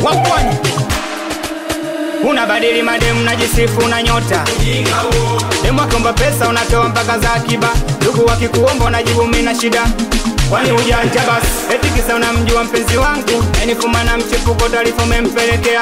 Wa pwani. Unabadili mademu najisifu na nyota. Demu akiomba pesa unatoa mpaka za akiba. Ndugu wakikuomba unajibu mimi na shida. Kwani ujanja basi, eti kisa unamjua mpenzi wangu. Enifuma na mchepuko taarifa umempelekea.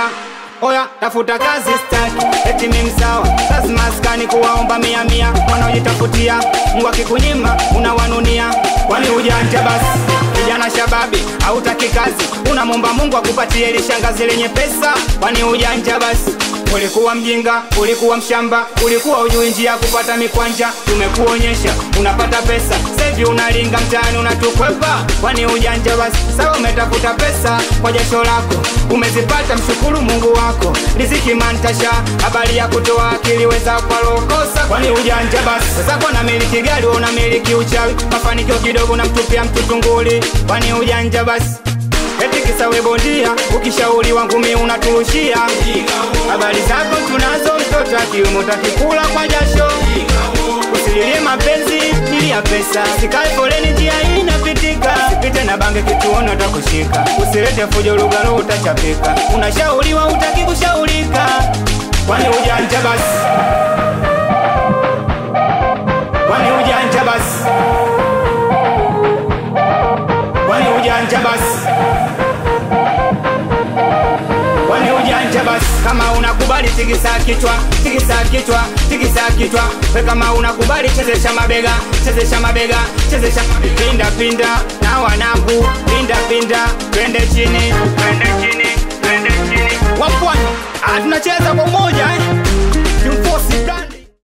Oya, tafuta kazi staki, eti mimi msawa. Lazima askani kuwaomba mia mia. Wanaojitafutia, Mungu akikunyima unawanunia. Kwani ujanja basi, kijana shababi, hautaki kazi. Unamwomba Mungu akupatie lishangazi lenye pesa. Kwani ujanja basi, ulikuwa mjinga, ulikuwa mshamba, ulikuwa hujui njia kupata mikwanja. Tumekuonyesha unapata pesa, sasa unalinga mtaani unatukwepa. Kwani ujanja basi, sawa umetafuta pesa kwa jasho lako, umezipata mshukuru Mungu wako. Riziki mantasha, habari ya kutoa akili weza kwa lokosa. Kwani ujanja basi, sasa kwa namiliki gari unamiliki uchawi, mafanikio kidogo namtupia mtu tunguli. Kwani ujanja basi, eti kisa we bondia, ukishauri ngumi unaturushia. Habari zako tunazo, mtoto akiume utakikula kwa jasho. Usililie mapenzi, lilia pesa. Sikae foleni njia inapitika. Usipite na bange kituoni utakushika. Usilete fujo lugha utachapika. Unashauriwa hutaki kushaurika. Kwani ujanja basi, kwani ujanja basi, kwani ujanja basi, kwani ujanja basi. Kama unakubali tikisa kichwa, tikisa kichwa, tikisa kichwa. We kama unakubali chezesha mabega, chezesha mabega, chezesha mabega. Pinda pinda na wanangu, pinda pinda, twende chini, twende chini, twende chini. Wa pwani, tunacheza kwa umoja eh.